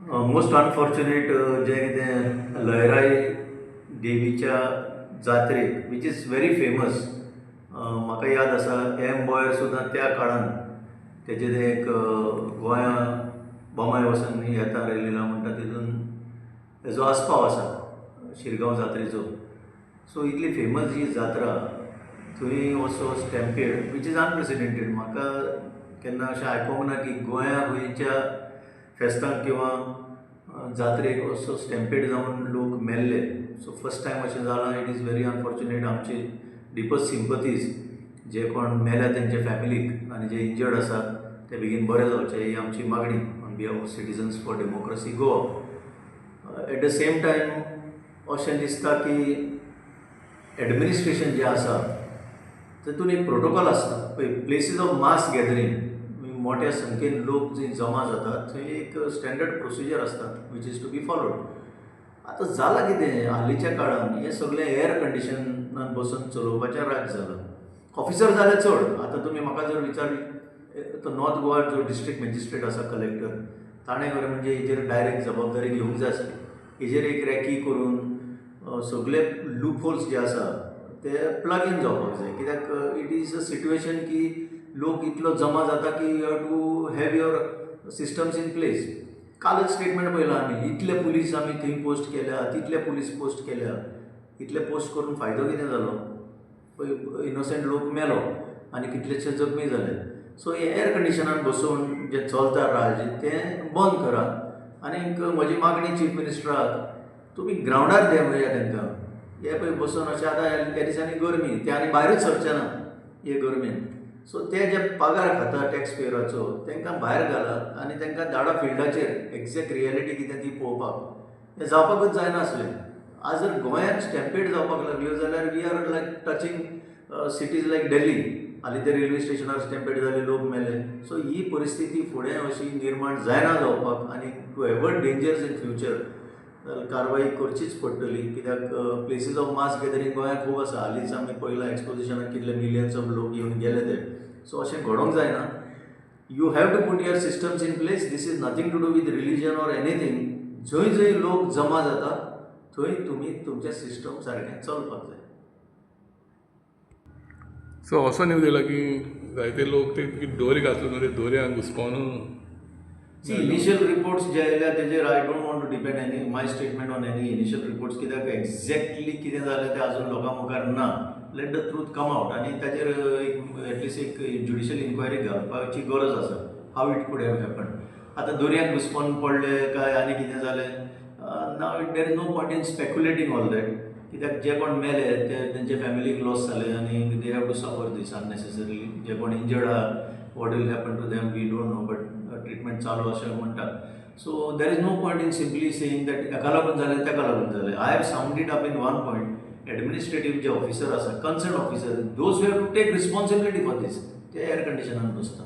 Most unfortunate जें कितें लयराई देवीच्या जात्रेक, which is very famous, म्हाका याद आसा, एम बॉयर सुद्दां त्या काळान तेजें तें एक गोंया बोमाय वचून येता रे लिला म्हणटा, तितून तेजो आस्पाव आसा शिरगांव जात्रेचो. सो इतली फेमस जी जात्रा, थंय असो स्टॅम्पेड, which is unprecedented. म्हाका केन्ना अशें आयकोंक ना की गोंया खंयच्या फेस्ताक किंवा जात्रेक असो स्टॅम्पेड जावन लोक मेल्ले. सो फर्स्ट टायम अशें जालां. It is very unfortunate. आमची डिपस्ट सिंपथीज जे कोण मेल्या तेंच्या फॅमिलीक आनी जे इंजर्ड आसा ते बेगीन बरे जावचे ही आमची मागणी on behalf of Citizens for Democracy Goa. At the same time, अशें दिसता की एडमिनिस्ट्रेशन जें आसा तातूंत एक प्रोटोकॉल आसता. पळय, प्लेसीस ऑफ मास गॅदरींग, मोठ्या संख्येन लोक जंय जमा जातात थंय एक स्टँडर्ड प्रोसिजर आसता which is to be followed. आतां जालां कितें, हालींच्या काळान हें सगळें एअर कंडिशनान बसून चलोवपाचें राज जालां. ऑफिसर जाले चड. आतां तुमी म्हाका जर विचार तो नॉर्थ गोवा जो डिस्ट्रिक्ट मॅजिस्ट्रेट आसा, कलेक्टर, ताणें खरें म्हणजे हेजेर डायरेक्ट जबाबदारी घेवंक जाय आसली. हेजेर एक रॅकी करून सगळे लूप होल्स जे आसा ते प्लग इन जावपाक जाय, कित्याक it is a situation की लोक इतलो जमा जाता की you have to have your systems in place. कालच स्टेटमेंट पळयलां आमी, इतले पुलीस आमी थंय पोस्ट केल्या, तितले पुलीस पोस्ट केल्या. इतले पोस्ट करून फायदो कितें जालो? पळय, इनोसंट लोक मेलो आनी कितलेशे जखमी जाले. सो हे एअर कंडिशनान बसून जें चलता राज, तें बंद करात. आनीक म्हजी मागणी चीफ मिनिस्टराक, तुमी ग्रावंडार देंवया तांकां. हे पळय बसून अशें आतां ह्या दिसांनी गरमी, ते आनी भायरूच सरचे ना हे गरमेन. सो ते जे पगार खाता टॅक्स पेयराचो, तांकां भायर घालात आनी तांकां धाडा फिल्डाचेर, एग्जॅक्ट रियलिटी कितें ती पळोवपाक. हें जावपाकूच जायनासलें. आज जर गोंयांत स्टॅम्पेड जावपाक लागल्यो जाल्यार we are like touching cities like Delhi. हालीं ते रेल्वे स्टेशनार स्टॅम्पेड जाले, लोक मेले. सो ही परिस्थिती फुडें अशी निर्माण जायना जावपाक आनी to avoid dangers in future कारवाई करचीच पडटली, कित्याक प्लेसीस ऑफ मास गॅदरींग गोंयांत खूब आसा. हालींच आमी पळयलां एक्सपोजिशनाक कितले मिलियन्स ऑफ लोक येवन गेले ते. सो अशें घडोवंक जायना. You have to put your systems in place. This is nothing to do with religion or anything. जंय जंय लोक जमा जाता थंय तुमी तुमचें सिस्टम सारकें चलपाक जाय. सो असो न्यूज येयला की जायते लोक ते दोरी घातले न्हू, ते दोरयान घुसपोन. सी, इनिशियल रिपोर्ट्स जे आयल्या तेजेर I don't want to depend any my statement on any initial reports, कित्याक एक्झॅक्टली कितें जालें तें अजून लोकां मुखार ना. Let the truth come out आनी ताजेर एक एटलिस्ट एक ज्युडिशियल इन्क्वायरी घालपाची गरज आसा, how it could have happen. आतां दर्यांत घुसपोन पडले काय आनी कितें जालें, now it there is no point in speculating all that, कित्याक जे कोण मेले ते तेंचे फॅमिलीक लॉस जाले आनी they have to suffer this unnecessarily. जे कोण इंजर्ड आहा, what will happen to them we don't know, but treatment चालू अशें म्हणटात. So there is no point in simply saying that हेका लागून जालें, तेका लागून जालें. I have summed it up in one point. Administrative J officer आसा, concern officer, those have to take responsibility for this, ते एअर कंडिशनान बसता.